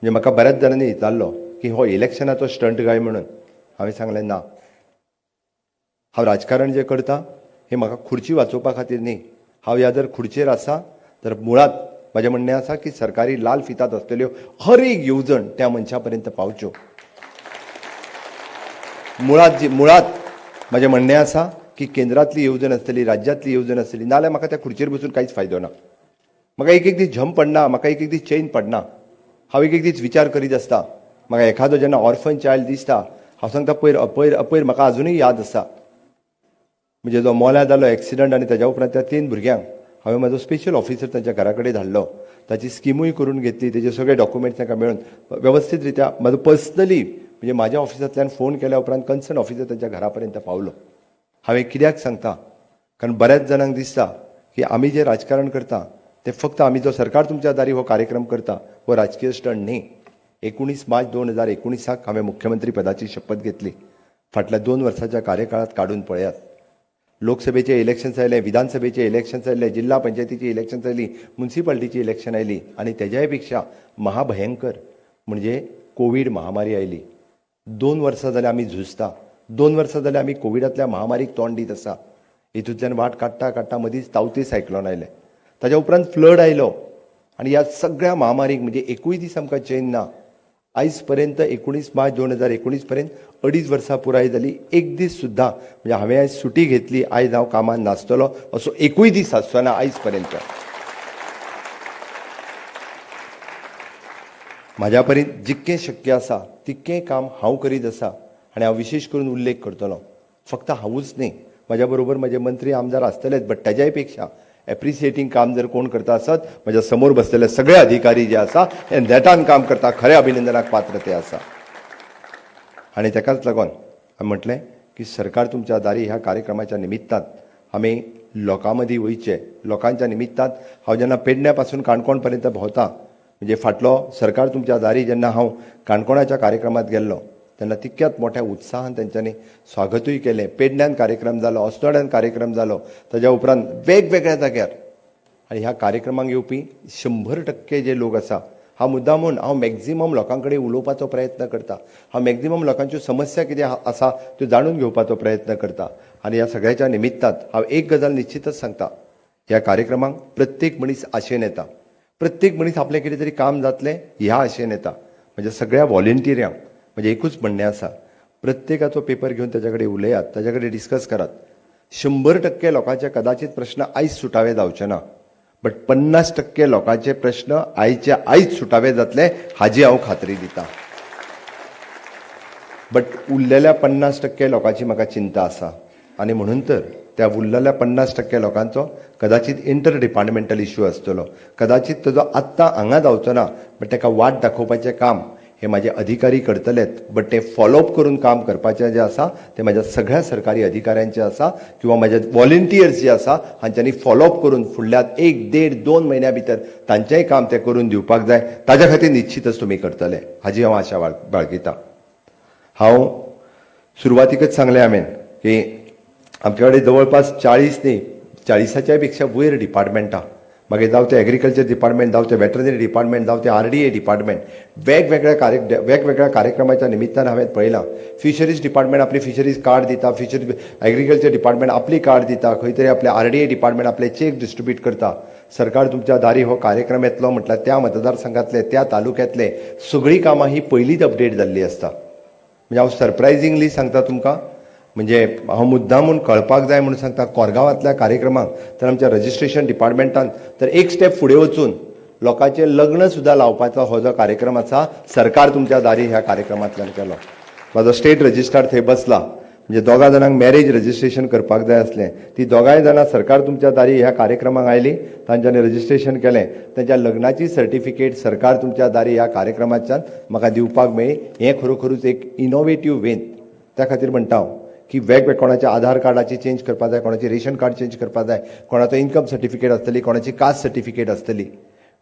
म्हणजे म्हाका बऱ्याच जाणांनी विचारलो की हो इलेक्शनाचो स्टंट काय म्हणून. हांवें सांगलें ना, हांव राजकारण जें करता हें म्हाका खुर्ची वाचोवपा खातीर न्ही. हांव ह्या जर खुर्चेर आसा तर मुळांत म्हाजें म्हणणें आसा की सरकारी लाल फितात आसतल्यो हर एक येवजण त्या मनशा पर्यंत पावच्यो. मुळांत म्हाजें म्हणणें आसा की केंद्रांतली येवजण आसतली, राज्यांतली येवजण आसतली, नाजाल्यार म्हाका त्या खुर्चेर बसून कांयच फायदो ना. म्हाका एक एक दीस झम पडना, म्हाका एक एक दीस चैन पडना. हांव एक एक दीस विचार करीत आसता. म्हाका एखादो जेन्ना ऑर्फन चायल्ड दिसता हांव सांगता पयर अपयर अपयर म्हाका आजुनूय याद आसा, म्हणजे जो मोल्या जालो एक्सिडंट आनी ताज्या उपरांत त्या 3 भुरग्यांक हांवें म्हाजो स्पेशल ऑफिसर तांच्या घरा कडेन धाडलो, ताची स्किमूय करून घेतली, तेजे सगळे डॉक्युमेंट्स तांकां मेळून वेवस्थीत रित्या म्हाजो पर्सनली म्हणजे म्हाज्या ऑफिसांतल्यान फोन केल्या उपरांत कन्सर्न ऑफिसर तांच्या घरा पर्यंत पावलो. हांवें कित्याक सांगता, कारण बऱ्याच जाणांक दिसता की आमी जें राजकारण करता तें फक्त आमी जो सरकार तुमच्या दारी हो कार्यक्रम करता हो राजकीय स्टंट न्ही. 19 मार्च 2019 हांवें मुख्यमंत्री पदाची शपथ घेतली. फाटल्या 2 वर्साच्या कार्यकाळात काडून पळयात, लोकसभेचे इलेक्शन्स आयले, विधानसभेचे इलेक्शन्स आयले, जिल्हा पंचायतीची इलेक्शन्स आयली, म्युनिसिपालिटीची इलेक्शन आयली आनी तेज्याय पेक्षा महाभयंकर म्हणजे कोवीड महामारी आयली. 2 वर्सां जाल्यार आमी झुजता, 2 वर्सां जाल्यार आमी कोविडांतल्या महामारीक तोंड दीत आसा. हितूंतल्यान वाट काडटा काडटा मदींच तावते सायक्लोन आयलें, ताज्या उपरांत फ्लड आयलो आनी ह्या सगळ्या महामारीक म्हणजे एकूय दीस आमकां चैन ना. आयज पर्यंत 19 मार्च 2019 पर्यंत 2.5 वर्सां पुराय जाली, एक दीस सुद्दां म्हणजे हांवें आयज सुटी घेतली, आयज हांव कामान नासतलो असो एकूय दीस आसचो ना आयज पर्यंत. म्हाज्या पर्यंत जितकें शक्य आसा तितकें काम हांव करीत आसा आनी हांव विशेश करून उल्लेख करतलो, फक्त हांवूच न्ही, म्हाज्या बरोबर म्हजे मंत्री आमदार आसतलेच, बट ताज्याय पेक्षा एप्रिसिएटींग काम जर कोण करता आसत म्हज्या समोर बसलेले सगळे अधिकारी जे आसा हे नेटान काम करता, खऱ्या अभिनंदनाक पात्र ते आसा. आनी ताकाच लागून हांवें म्हटलें की सरकार तुमच्या दारी ह्या कार्यक्रमाच्या निमित्तान आमी लोकां मदीं वयचें. लोकांच्या निमित्तान हांव जेन्ना पेडण्या पासून काणकोण पर्यंत भोंवता, म्हणजे फाटलो सरकार तुमच्या दारी जेन्ना हांव काणकोणाच्या कार्यक्रमांत गेल्लो तेन्ना तितक्याच मोठ्या उत्साहान तेंच्यांनी स्वागतूय केलें. पेडण्यान कार्यक्रम जालो, अस्नोड्यान कार्यक्रम जालो, ताज्या उपरांत वेगवेगळ्या जाग्यार. आनी ह्या कार्यक्रमांक येवपी 100% जे लोक आसा, हांव मुद्दाम म्हूण हांव मॅक्झिमम लोकां कडेन उलोवपाचो प्रयत्न करता, हांव मॅक्झिमम लोकांच्यो समस्या कितें आसा त्यो जाणून घेवपाचो प्रयत्न करता. आनी ह्या सगळ्याच्या निमित्तान हांव एक गजाल निश्चितच सांगता, ह्या कार्यक्रमांक प्रत्येक मनीस आशेन येता, प्रत्येक मनीस आपलें कितें तरी काम जातलें ह्या आशेन येता. म्हणजे सगळ्या व्हॉलेंटियरांक म्हणजे एकूच म्हणणें आसा, प्रत्येकाचो पेपर घेवन ताच्या कडेन उलयात, ताच्या कडेन डिस्कस करात. 100% लोकांचे कदाचित प्रश्न आयज सुटावे जावचे ना, बट 50% लोकांचे प्रश्न आयचे आयज सुटावे जातले हाजी हांव खात्री दिता. बट उरलेल्या 50% लोकांची म्हाका चिंता आसा आनी म्हणून तर त्या उरलेल्या 50% लोकांचो कदाचित इंटर डिपार्टमेंटल इश्यू आसतलो, कदाचित ताजो आत्तां हांगा जावचो ना, बट ताका वाट दाखोवपाचें काम हे म्हाजे अधिकारी करतलेच. बट ते फॉलोअप करून काम करपाचें जें आसा तें म्हाज्या सगळ्या सरकारी अधिकाऱ्यांचें आसा किंवा म्हाजे व्हॉलेंटियर्स जे आसा हांच्यांनी फॉलोअप करून फुडल्या 1, 1.5, 2 म्हयन्या भितर तांचेंय काम तें करून दिवपाक जाय. ताज्या खातीर निश्चितच तुमी करतले हाजी हांव आशा बाळगितां. हांव सुरवातीकच सांगलें हांवें की आमचे कडेन जवळपास 40 न्ही 40च्याय पेक्षा वयर डिपार्टमेंटां, मागीर जावं तें एग्रीकल्चर डिपार्टमेंट, जावं तें वेटरनरी डिपार्टमेंट, जावं तें RDA department, वेगवेगळ्या कार्यक्रमाच्या निमित्तान हांवें पळयलां. फिशरीज डिपार्टमेंट आपली फिशरीज कार्ड दिता, फिशरीज एग्रीकल्चर डिपार्टमेंट आपली कार्ड दिता, खंय तरी आपले RDA department आपले चेक डिस्ट्रीब्यूट करता. सरकार तुमच्या दारी हो कार्यक्रम येतलो म्हटल्यार त्या मतदारसंघातले त्या तालुक्यांतले सगळीं कामां ही पयलींच अपडेट जाल्ली आसता. म्हणजे हांव सरप्रायझिंगली सांगता तुमकां, म्हणजे हांव मुद्दामून कळपाक जाय म्हणून सांगता, कोरगांवांतल्या कार्यक्रमाक तर आमच्या रजिस्ट्रेशन डिपार्टमेंटान तर एक स्टेप फुडें वचून लोकांचें लग्न सुद्दां लावपाचो हो जो कार्यक्रम आसा सरकार तुमच्या दारी ह्या कार्यक्रमांतल्यान केलो. म्हाजो स्टेट रजिस्ट्रार थंय बसला, म्हणजे दोगां जाणांक मॅरेज रजिस्ट्रेशन करपाक जाय आसलें, ती दोगांय जाणां सरकार तुमच्या दारी ह्या कार्यक्रमाक आयली, तांच्यांनी रजिस्ट्रेशन केलें, तांच्या लग्नाची सर्टिफिकेट सरकार तुमच्या दारी ह्या कार्यक्रमाच्यान म्हाका दिवपाक मेळ्ळी. हें खरोखरूच एक इनोवेटीव वेन. त्या खातीर म्हणटा हांव की वेगवेगळे कोणाच्या आधार कार्डाची चेंज करपाक जाय, कोणाची रेशन कार्ड चेंज करपाक जाय, कोणाचो इन्कम सर्टिफिकेट आसतली, कोणाची कास्ट सर्टिफिकेट आसतली,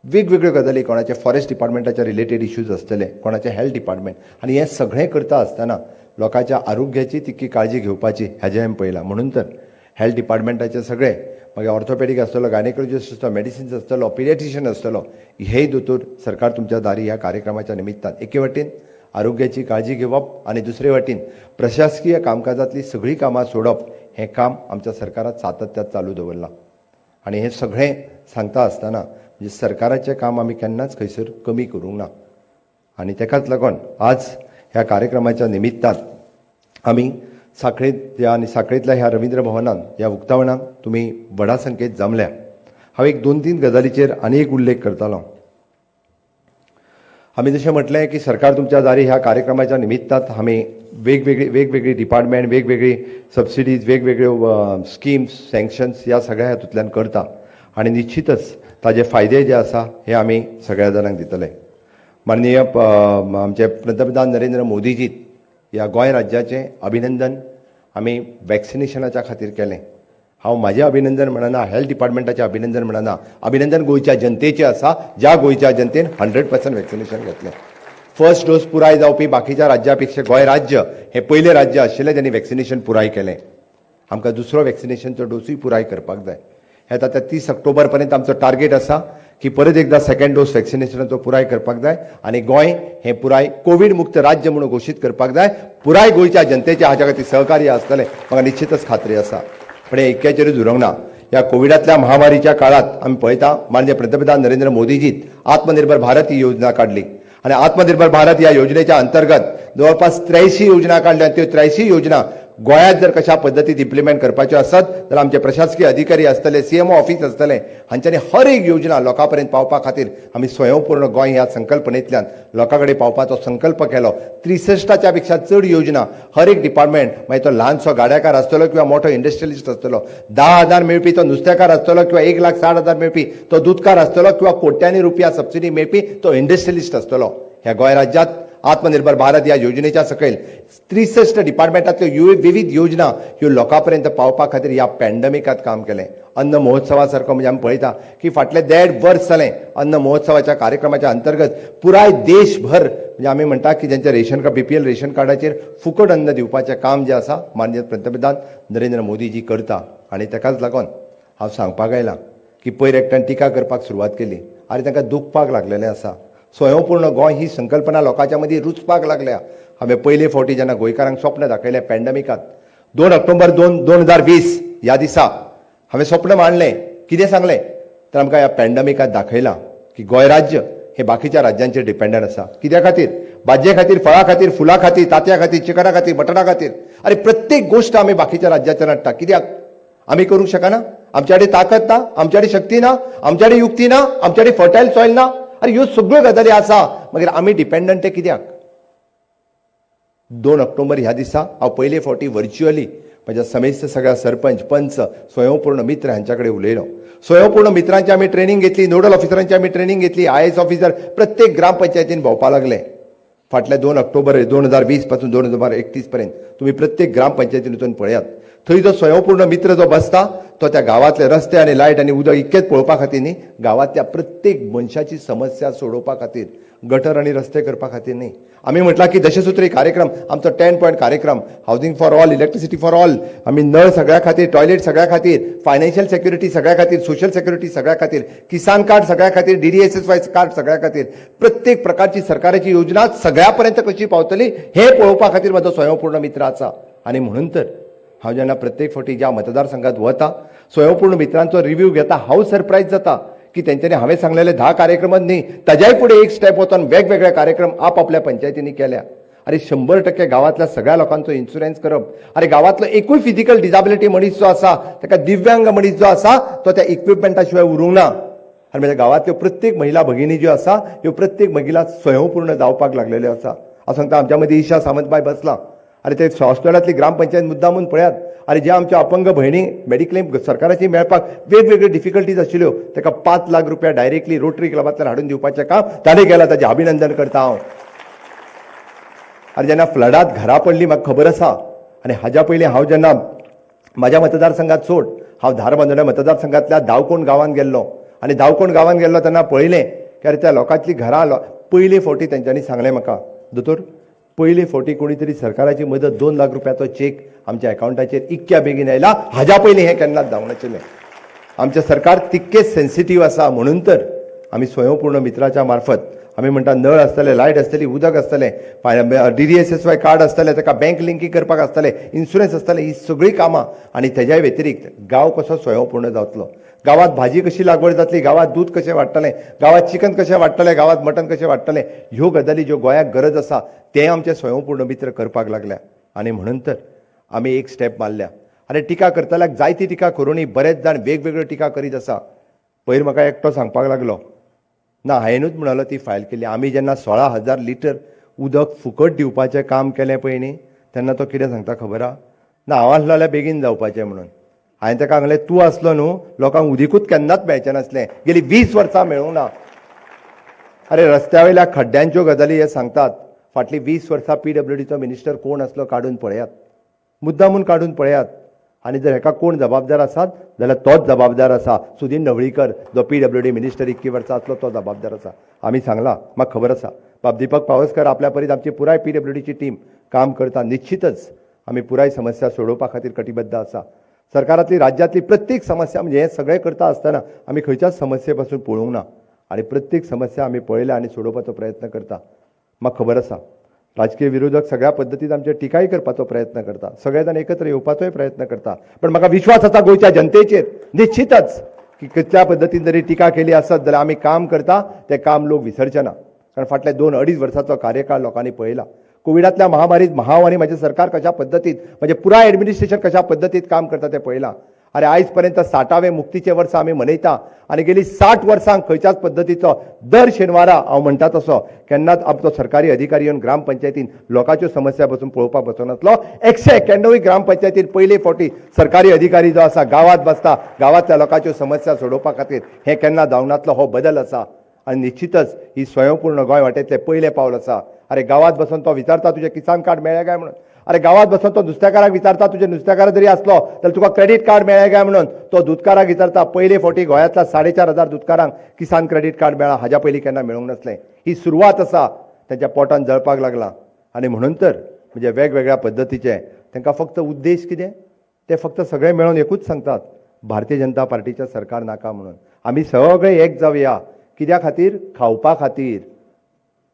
वेगवेगळ्यो गजाली, कोणाचे फॉरेस्ट डिपार्टमेंटाच्या रिलेटेड इश्यूज आसतले, कोणाचे हेल्थ डिपार्टमेंट. आनी हें सगळें करता आसतना लोकांच्या आरोग्याची तितकी काळजी घेवपाची हेजें हांवें पळयलां. म्हणून तर हेल्थ डिपार्टमेंटाचे सगळे मागीर ऑर्थोपेडीक आसतलो, गायनेकोलॉजिस्ट आसतलो, मेडिसिन्स आसतलो, पिडियाट्रिशियन आसतलो. हेय दोतोर सरकार तुमच्या दारी ह्या कार्यक्रमाच्या निमित्तान एके वटेन आरोग्याची काळजी घेवप आनी दुसरे वटेन प्रशासकीय कामकाजांतली सगळीं कामां सोडप हें काम आमच्या सरकारान सातत्यात चालू दवरलां. आनी हें सगळें सांगता आसतना म्हणजे सरकाराचें काम आमी केन्नाच खंयसर कमी करूंक ना. आनी तेकाच लागून आज ह्या कार्यक्रमाच्या निमित्तान आमी साखळेंत आनी साखळेंतल्या ह्या रवींद्र भवनान ह्या उक्तावणाक तुमी व्हडा संख्येत जमल्या. हांव एक दोन तीन गजालीचेर आनी एक उल्लेख करतालो. आमी जशें म्हटलें की सरकार तुमच्या दारी ह्या कार्यक्रमाच्या निमित्तान आमी वेगवेगळी वेगवेगळी डिपार्टमेंट, वेगवेगळी सबसिडीज, वेगवेगळ्यो स्किम्स, सँक्शन्स ह्या सगळ्या हातूंतल्यान करता आनी निश्चितच ताजे फायदे जे आसा हे आमी सगळ्या जाणांक दितले. माननीय आमचे पंतप्रधान नरेंद्र मोदीजी ह्या गोंय राज्याचें अभिनंदन आमी वॅक्सिनेशनाच्या खातीर केलें. हांव म्हाजें अभिनंदन म्हणना, हेल्थ डिपार्टमेंटाचें अभिनंदन म्हणना, अभिनंदन गोंयच्या जनतेचें आसा, ज्या गोंयच्या जनतेन 100% वॅक्सिनेशन घेतलें. फर्स्ट डोस पुराय जावपी बाकीच्या राज्या पेक्षा गोंय राज्य हें पयलें राज्य आशिल्लें ज्यांनी वॅक्सिनेशन पुराय केलें. आमकां दुसरो वॅक्सिनेशनचो डोसूय पुराय करपाक जाय. हे आतां 30 ऑक्टोबर पर्यंत आमचो टार्गेट आसा की परत एकदा सेकंड डोस वॅक्सिनेशनाचो पुराय करपाक जाय आनी गोंय हें पुराय कोवीड मुक्त राज्य म्हणून घोशीत करपाक जाय. पुराय गोंयच्या जनतेच्या हाच्या खातीर सहकार्य आसतलें म्हाका निश्चितच खात्री आसा. पण हें इतक्याचेरूच उरूंक ना. ह्या कोविडांतल्या महामारीच्या काळांत आमी पळयता माननीय पंतप्रधान नरेंद्र मोदीजीत आत्मनिर्भर भारत ही योजना काडली आनी आत्मनिर्भर भारत ह्या योजनेच्या अंतर्गत जवळपास 83 योजना काडल्या. त्यो 83 योजना गोंयांत जर कशा पद्दतीन इम्प्लिमेंट करपाच्यो आसत जाल्यार आमचे प्रशासकीय अधिकारी आसतले, CMO office आसतले, हांच्यांनी हर एक योजना लोकां पर्यंत पावपा खातीर आमी स्वयंपूर्ण गोंय ह्या संकल्पनेंतल्यान लोकां कडेन पावपाचो संकल्प केलो. 63 पेक्षा चड योजना हर एक डिपार्टमेंट, मागीर तो ल्हानसो गाड्याकार आसतलो किंवा मोठो इंडस्ट्रियलिस्ट आसतलो, 10,000 मेळपी तो नुस्तेकार आसतलो किंवा 1,60,000 मेळपी तो दुदकार आसतलो किंवा कोट्यांनी रुपया सबसिडी मेळपी तो इंडस्ट्रियलिस्ट आसतलो, ह्या गोंय राज्यांत आत्मनिर्भर भारत ह्या योजनेच्या सकयल 63 डिपार्टमेंटांतल्यो विविध योजना ह्यो लोकां पर्यंत पावपा खातीर ह्या पॅन्डमिकांत काम केलें. अन्न महोत्सवा सारको म्हणजे आमी पळयता की फाटलें 1.5 वर्स जालें अन्न महोत्सवाच्या कार्यक्रमाच्या अंतर्गत पुराय देशभर म्हणजे आमी म्हणटा की ज्यांच्या रेशन कार्ड, BPL ration कार्डाचेर फुकट अन्न दिवपाचें काम जें आसा माननीय पंतप्रधान नरेंद्र मोदीजी करता. आनी ताकाच लागून हांव सांगपाक आयलां की पयर एकट्यान टिका करपाक सुरवात केली, आनी तांकां दुखपाक लागलेलें आसा. स्वयंपूर्ण गोंय ही संकल्पना लोकांच्या मदीं रुचपाक लागल्या. हांवें पयले फावटी जेन्ना गोंयकारांक स्वप्न दाखयलें पॅन्डमिकांत 2 ऑक्टोबर 2020 ह्या दिसा हांवें स्वप्न मांडलें. कितें सांगलें तर आमकां ह्या पॅन्डमिकांत दाखयलां की गोंय राज्य हे बाकीच्या राज्यांचेर डिपेंडंट आसा. कित्या खातीर? भाजये खातीर, फळां खातीर, फुलां खातीर, तांतयां खातीर, चिकना खातीर, मटणा खातीर. आनी प्रत्येक गोश्ट आमी बाकीच्या राज्याच्यान हाडटा. कित्याक आमी करूंक शकना? आमच्या कडेन ताकद ना, आमच्या कडेन शक्ती ना, आमच्या कडेन युक्ती ना, आमच्या कडेन फर्टायल सॉयल ना. अरे ह्यो सगळ्यो गजाली आसा, मागीर आमी डिपेंडंट ते कित्याक? 2 ऑक्टोबर ह्या दिसा हांव पयले फावटी व्हर्च्युअली म्हज्या समेस्त सगळ्या सरपंच, पंच, स्वयंपूर्ण मित्र हांच्या कडेन उलयलो. स्वयंपूर्ण मित्रांची आमी ट्रेनींग घेतली, नोडल ऑफिसरांची आमी ट्रेनींग घेतली, IAS officer प्रत्येक ग्रामपंचायतीन भोंवपाक लागले. फाटल्या 2 ऑक्टोबर 2020 पासून 2031 पर्यंत तुमी प्रत्येक ग्रामपंचायतीन वचून पळयात, थंय जो स्वयंपूर्ण मित्र जो बसता तो त्या गांवांतले रस्ते आनी लायट आनी उदक इतकेंच पळोवपा खातीर न्ही, गांवांतल्या प्रत्येक मनशाची समस्या सोडोवपा खातीर, गटर आनी रस्ते करपा खातीर न्ही. आमी म्हटलां की दशसूत्री कार्यक्रम आमचो 10 पॉयंट कार्यक्रम, housing for all, electricity for all, आमी नळ सगळ्या खातीर, टॉयलेट सगळ्या खातीर, फायनान्शियल सेक्युरिटी सगळ्या खातीर, सोशल सेक्युरिटी सगळ्या खातीर, किसान कार्ड सगळ्या खातीर, DDSSY card सगळ्या खातीर, प्रत्येक प्रकारची सरकाराची योजना सगळ्या पर्यंत कशी पावतली हें पळोवपा खातीर म्हजो स्वयंपूर्ण मित्र आसा. आनी म्हणून तर हांव जेन्ना प्रत्येक फावटी ज्या मतदारसंघात वता स्वयंपूर्ण मित्रांचो रिव्यू घेता, हांव सरप्रायज जाता की तेंच्यांनी हांवें सांगलेले 10 कार्यक्रमात न्ही, ताज्याय फुडें एक स्टेप वचोन वेगवेगळे कार्यक्रम आपआपल्या पंचायतींनी केल्या. अरे 100% गांवांतल्या सगळ्या लोकांचो इन्शुरन्स करप, अरे गांवांतलो एकूय फिजिकल डिजाबिलिटी मनीस जो आसा, ताका दिव्यांग मनीस जो आसा तो त्या इक्विपमेंटा शिवाय उरूंक ना. आनी म्हज्या गांवांतल्यो प्रत्येक महिला भगिनी ज्यो आसा ह्यो प्रत्येक महिला स्वयंपूर्ण जावपाक लागलेल्यो आसा. हांव सांगता आमच्या मदीं ईशा सामंतबाय बसला, अरे ते हॉस्पिटलांतली ग्रामपंचायत मुद्दामून पळयात, अरे ज्या आमच्या अपंग भयणी मेडिक्लेम सरकाराची मेळपाक वेगवेगळ्यो डिफिकल्टीज आशिल्ल्यो ताका 5 लाख रुपया डायरेक्टली रोटरी क्लबांतल्यान हाडून दिवपाचें काम ताणें केलां, ताचें अभिनंदन करता हांव. आनी जेन्ना फ्लडात घरां पडली म्हाका खबर आसा, आनी हाज्या पयलीं हांव जेन्ना म्हाज्या मतदारसंघात सोड, हांव धारबांदोड्या मतदारसंघांतल्या दावकोण गांवांत गेल्लो, आनी दावकोण गांवांत गेल्लो तेन्ना पळयलें की अरे त्या लोकांतली घरां पयले फावटी तेंच्यांनी सांगलें म्हाका, दोतोर पयले फावटी कोणी तरी सरकाराची मदत 2 लाख रुपयाचो चेक आमच्या अकावंटाचेर इतक्या बेगीन आयला, हाज्या पयलीं हें केन्नाच जावंक नाशिल्लें. आमचें सरकार तितकेच सेन्सिटीव आसा म्हणून तर आमी स्वयंपूर्ण मित्राच्या मार्फत आमी म्हणटा नळ आसतले, लायट आसतली, उदक आसतलें, DDSSY card आसतलें, ताका बँक लिंकींग करपाक आसतलें, इन्शुरन्स आसतलें, ही सगळीं कामां. आनी तेज्या व्यतिरिक्त गांव कसो स्वयंपूर्ण जातलो, गांवांत भाजी कशी लागवड जातली, गांवांत दूद कशें वाडटलें, गांवांत चिकन कशें वाडटलें, गांवांत मटन कशें वाडटलें, ह्यो गजाली ज्यो गोंयाक गरज आसा तें आमचे स्वयंपूर्ण मित्र करपाक लागल्या. आनी म्हणून तर आमी एक स्टेप मारल्या. आनी टिका करतल्याक जायती टिका करूनय बरेच जाण वेगवेगळ्यो टिका करीत आसा. पयर म्हाका एकटो सांगपाक लागलो, ना हांवेनूच म्हणालो ती फायल केली. आमी जेन्ना 16,000 लिटर उदक फुकट दिवपाचें काम केलें पळय न्ही, तेन्ना तो कितें सांगता खबर आहा, ना हांव आसलो जाल्यार बेगीन जावपाचें म्हणून. हांवें ताका सांगलें, तूं आसलो न्हू लोकांक उदीकूच केन्नाच मेळचें नासलें, गेली 20 वर्सां मेळूंक ना. अरे रस्त्या वयल्या खड्ड्यांच्यो गजाली हे सांगतात, फाटलीं 20 वर्सां PWDचो मिनिस्टर कोण आसलो काडून पळयात, मुद्दामून काडून पळयात. आनी जर हेका कोण जबाबदार आसात जाल्यार तोच जबाबदार आसा, सुदीन ढवळीकर जो PWD minister इतकी वर्सां आसलो तो जबाबदार आसा. आमी सांगलां, म्हाका खबर आसा बाब दीपक पावसकर आपल्या परीत आमची पुराय PWDची टीम काम करता. निश्चितच आमी पुराय समस्या सोडोवपा खातीर कटिबद्ध आसा. सरकारांतली राज्यांतली प्रत्येक समस्या म्हणजे हें सगळें करता आसतना आमी खंयच्याच समस्ये पासून पळोवंक ना आनी प्रत्येक समस्या आमी पळयल्या आनी सोडोवपाचो प्रयत्न करता. म्हाका खबर आसा राजकीय विरोधक सगळ्या पद्दतीन आमचेर टिकाय करपाचो प्रयत्न करता, सगळे जाण एकत्र येवपाचोय प्रयत्न करता, पण म्हाका विश्वास आसा गोंयच्या जनतेचेर निश्चितच की कितल्या पद्दतीन जरी टिका केली आसत जाल्यार आमी काम करता तें काम लोक विसरचे ना. कारण फाटल्या 2-2.5 वर्सांचो कार्यकाळ लोकांनी पळयला. कोविडांतल्या महामारीत हांव आनी म्हजें सरकार कशा पद्दतीन, म्हजें पुराय एडमिनिस्ट्रेशन कशा पद्दतीत काम करता तें पळयलां. अरे आयज पर्यंत 60वें मुक्तीचें वर्स आमी मनयता आनी गेली 60 वर्सां खंयच्याच पद्दतीचो दर शेनवारा हांव म्हणटा तसो केन्नाच आमचो सरकारी अधिकारी येवन ग्रामपंचायतीन लोकांच्यो समस्या बसून पळोवपाक बसनासलो. 191 ग्रामपंचायतीन पयले फावटी सरकारी अधिकारी जो आसा गांवांत बसता, गांवांतल्या लोकांच्यो समस्या सोडोवपा खातीर. हें केन्ना जावंक नासलो हो बदल आसा आनी निश्चितच ही स्वयंपूर्ण गोंय वाटेंतलें पयलें पावल आसा. अरे गांवांत बसून तो विचारता तुजें किसान कार्ड मेळ्ळें काय म्हणून, अरे गांवांत बसून तो नुस्तेकाराक विचारता तुजें नुस्तेकार जरी आसलो जाल्यार तुका क्रेडीट कार्ड मेळ्ळें काय म्हणून, तो दुदकाराक विचारता. पयले फावटी गोंयांतल्या 4,500 दुदकारांक किसान क्रेडीट कार्ड मेळ्ळां, हाज्या पयलीं केन्ना मेळूंक नासलें. ही सुरवात आसा, तांच्या पोटान जळपाक लागला. आनी म्हणून तर म्हणजे वेगवेगळ्या पद्दतीचे तांकां फक्त उद्देश कितें, ते फक्त सगळे मेळून एकूच सांगतात, भारतीय जनता पार्टीचें सरकार नाका म्हणून. आमी सगळे एक जावया, कित्या खातीर? खावपा खातीर.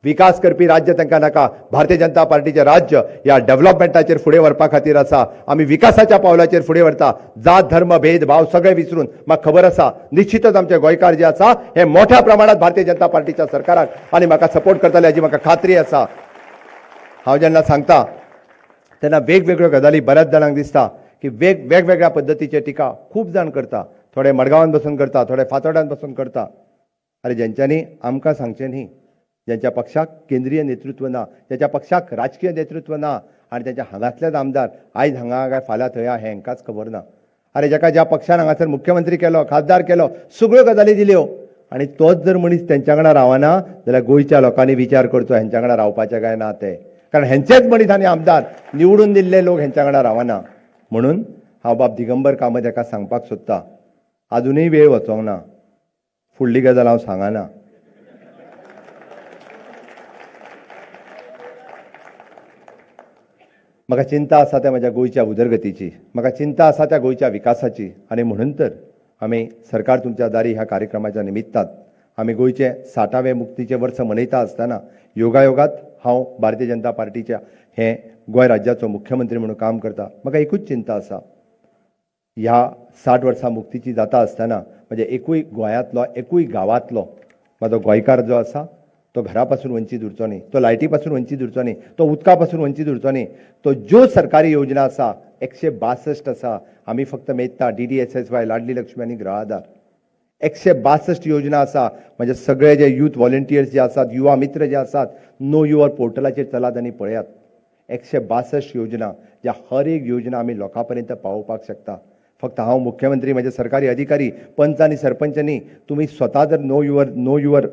विकास करपी राज्य तांकां नाका, भारतीय जनता पार्टीचें राज्य ह्या डेव्हलपमेंटाचेर फुडें व्हरपा खातीर आसा. आमी विकासाच्या पावलाचेर फुडें व्हरता, जात धर्म भेदभाव सगळे विसरून. म्हाका खबर आसा निश्चितच आमचे गोंयकार जे आसा हे मोठ्या प्रमाणात भारतीय जनता पार्टीच्या सरकाराक आनी म्हाका सपोर्ट करतले हाजी म्हाका खात्री आसा. हांव जेन्ना सांगता तेन्ना वेगवेगळ्यो गजाली बऱ्याच जाणांक दिसता की वेगवेगळ्या पद्दतीचे टिका खूब जाण करता, थोडे मडगांवान बसून करता, थोडे फातोड्यान बसून करता. आनी जेंच्यांनी आमकां सांगचें न्ही, ज्यांच्या पक्षाक केंद्रीय नेतृत्व ना, ज्यांच्या पक्षाक राजकीय नेतृत्व ना आनी तांच्या हांगांतलेच आमदार आयज हांगा काय फाल्यां थंय हें हांकांच खबर ना. अरे ज्याका ज्या पक्षान हांगासर मुख्यमंत्री केलो, खासदार केलो, सगळ्यो गजाली दिल्यो आनी तोच जर मनीस तेंच्या वांगडा रावना जाल्यार गोंयच्या लोकांनी विचार करचो हेंच्या वांगडा रावपाचें काय ना तें, कारण हेंचेच मनीस आनी आमदार निवडून दिल्ले लोक हेंच्या वांगडा रावना. म्हणून हांव बाब दिगंबर कामत हेका सांगपाक सोदता, आजुनूय वेळ वचोंक ना, फुडली गजाल हांव सांगना. म्हाका चिंता आसा त्या म्हज्या गोंयच्या उदरगतीची, म्हाका चिंता आसा त्या गोंयच्या विकासाची. आनी म्हणून तर आमी सरकार तुमच्या दारी ह्या कार्यक्रमाच्या निमित्तान आमी गोंयचे 60वें मुक्तीचें वर्स मनयता आसतना योगायोगात हांव भारतीय जनता पार्टीच्या हे गोंय राज्याचो मुख्यमंत्री म्हणून काम करता. म्हाका एकूच चिंता आसा, ह्या 60 वर्सां मुक्तीची जाता आसतना म्हणजे एकूय गोंयांतलो एकूय गांवांतलो म्हाजो गोंयकार जो आसा तो घरा पासून वंचीत उरचो न्ही, तो लायटी पासून वंचीत उरचो न्ही, तो उदका पासून वंचीत उरचो न्ही. तो ज्यो सरकारी योजना आसा 162 आसा, आमी फक्त मेजता DDSSY, Ladli Lakshmi आनी गृह आधार, 162 योजना आसा. म्हणजे सगळे जे यूथ व्हॉलंटियर्स जे आसात, युवा मित्र जे आसात, नो your पोर्टलाचेर चलात आनी पळयात 162 योजना, ज्या हर एक योजना आमी लोकां पर्यंत पावोवपाक शकता. फक्त हांव मुख्यमंत्री, म्हजे सरकारी अधिकारी, पंच आनी सरपंच न्ही, तुमी स्वता जर नो your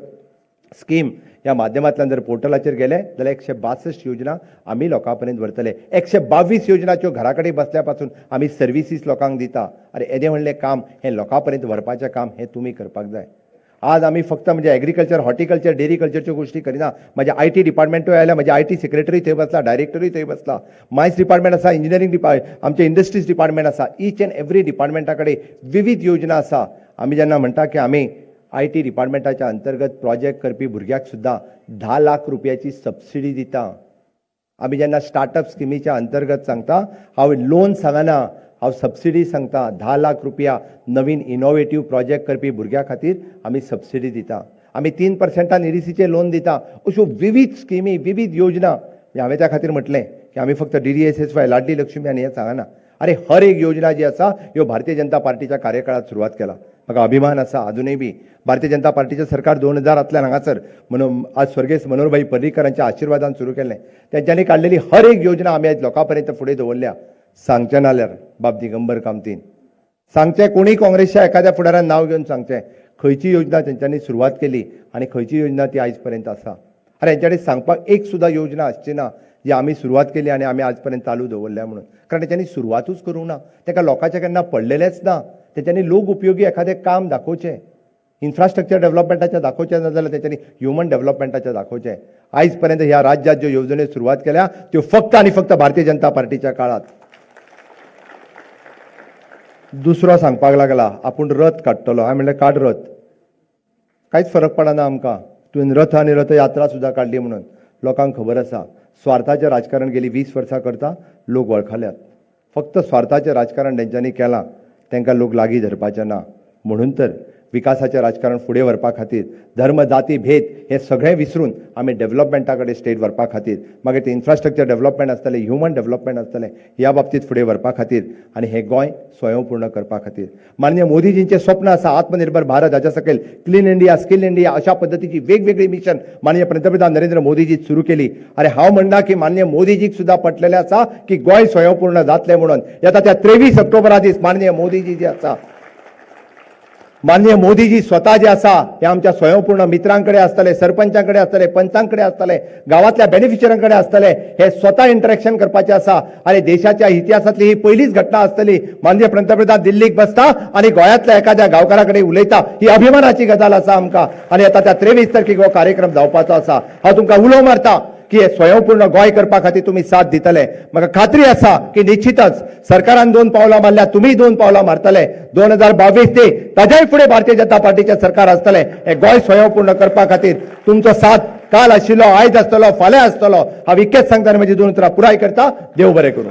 scheme ह्या माध्यमांतल्यान जर पोर्टलाचेर गेले जाल्यार 162 योजना आमी लोकां पर्यंत व्हरतले. 122 योजनाच्यो घरा कडेन बसल्या पासून आमी सर्विसीस लोकांक दिता. आरे येदें व्हडलें काम हें लोकां पर्यंत व्हरपाचें काम हें तुमी करपाक जाय. आज आमी फक्त म्हणजे एग्रीकल्चर, हॉर्टिकल्चर, डेरीकल्चरच्यो गोश्टी करिना. म्हज्या IT डिपार्टमेंटूय आयल्या, म्हज्या IT secretary थंय बसला, डायरेक्टरूय थंय बसला, मायन्स डिपार्टमेंट आसा, इंजिनियरींग डिपार्ट, आमचें इंडस्ट्रीज डिपार्टमेंट आसा. इच एंड एवरी डिपार्टमेंटा कडेन विविध योजना आसा. आमी जेन्ना म्हणटा की आमी IT डिपार्टमेंटाच्या अंतर्गत प्रोजेक्ट करपी भुरग्याक सुद्दां 10 लाख रुपयाची सबसिडी दिता. आमी जेन्ना स्टार्टअप स्किमीच्या अंतर्गत सांगता, हांव लोन सांगना, हांव सबसिडी सांगता. 10 लाख रुपया नवीन इनोवेटीव प्रोजेक्ट करपी भुरग्या खातीर आमी सबसिडी दिता. आमी 3% ईडीसीचे लोन दिता. अश्यो विविध स्किमी, विविध योजना. हांवें त्या खातीर म्हटलें की आमी फक्त DDSSY, Ladli Lakshmi आनी हें सांगना. अरे हर एक योजना जी आसा ह्यो भारतीय जनता पार्टीच्या कार्यकाळात सुरवात केला. म्हाका अभिमान आसा अजुनूय बी भारतीय जनता पार्टीचें सरकार 2000तल्यान हांगासर आज स्वर्गेस्त मनोहरभाई पर्रीकरांच्या आशिर्वादान सुरू केलें. तेंच्यांनी काडलेली हर एक योजना आमी आयज लोकां पर्यंत फुडें दवरल्या. सांगचें नाल्यार बाब दिगंबर कामतीन सांगचें, कोणीय काँग्रेसच्या एखाद्या फुडारान नांव घेवन सांगचें खंयची योजना तेंच्यांनी सुरवात केली आनी खंयची योजना ती आयज पर्यंत आसा. अरे हेंच्यानी सांगपाक एक सुद्दां योजना आसची ना जी आमी सुरवात केली आनी आमी आज पर्यंत चालू दवरल्या म्हणून. कारण तेंच्यांनी सुरवातूच करूंक ना, ताका लोकांचें केन्ना पडलेलेंच ना. तेंच्यांनी लोक उपयोगी एखादें काम दाखोवचें, इन्फ्रास्ट्रक्चर डेव्हलपमेंटाचें दाखोवचें, ना जाल्यार तेंच्यांनी ह्युमन डेव्हलपमेंटाचें दाखोवचें. आयज पर्यंत ह्या राज्यात ज्यो येवजण्यो सुरवात केल्या त्यो फक्त आनी फक्त भारतीय जनता पार्टीच्या काळात. दुसरो सांगपाक लागला आपूण रथ काडटलो. हांवें म्हणलें काड रथ, कांयच फरक पडना आमकां. तुवें रथ आनी रथयात्रा सुद्दां काडली म्हणून लोकांक खबर आसा. स्वार्थाचें राजकारण गेली 20 वर्सां करता, लोक वळखल्यात. फक्त स्वार्थाचें राजकारण तेंच्यांनी केलां, तांकां लोक लागीं धरपाचे ना. म्हणून तर विकासाचें राजकारण फुडें व्हरपा खातीर धर्म, जाती, भेद हे सगळें विसरून आमी डेव्हलपमेंटा कडेन स्टेट व्हरपा खातीर, मागीर ते इन्फ्रास्ट्रक्चर डेव्हलपमेंट आसतलें, ह्युमन डेव्हलपमेंट आसतलें, ह्या बाबतींत फुडें व्हरपा खातीर आनी हें गोंय स्वयंपूर्ण करपा खातीर माननीय मोदीजींचें स्वप्न आसा आत्मनिर्भर भारत, हाच्या सकयल क्लीन इंडिया, स्किल इंडिया अशा पद्दतीची वेगवेगळी मिशन माननीय पंतप्रधान नरेंद्र मोदीजी सुरू केली. अरे हांव म्हणना की माननीय मोदीजीक सुद्दां पटलेलें आसा की गोंय स्वयंपूर्ण जातलें म्हणून. येता त्या 23 ऑक्टोबरा दीस माननीय मोदीजी जे आसा, माननीय मोदीजी स्वता जे आसा हे आमच्या स्वयंपूर्ण मित्रांकडे आसतले, सरपंचांकडे आसतले, पंचांकडे आसतले, गावातल्या बेनिफिशऱ्यांकडे आसतले, हे स्वता इंटरेक्शन करपाचे आसा. आणि देशाच्या इतिहासातली ही पहिलीच घटना आसतली, माननीय पंतप्रधान दिल्लीक बसता आणि गोंयांतल्या एखाद्या गांवकाराकडे उलयता. ही अभिमानाची गजाल आसा आमकां. आनी आता त्या 23 तारखेक हो कार्यक्रम जावपाचो आसा. हांव तुमकां उलो मारता की हे स्वयंपूर्ण गोंय करपा खातीर तुमी साथ दितले. म्हाका खात्री आसा की निश्चितच सरकारान 2 पावलां मारल्या, तुमी 2 पावलां मारतले. 2022 ते ताज्याय फुडें भारतीय जनता पार्टीचें सरकार आसतलें. हे गोंय स्वयंपूर्ण करपा खातीर तुमचो साथ काल आशिल्लो, आयज आसतलो, फाल्यां आसतलो. हांव इतकेंच सांगता आनी म्हजी 2 उतरां पुराय करता. देव बरें करूं.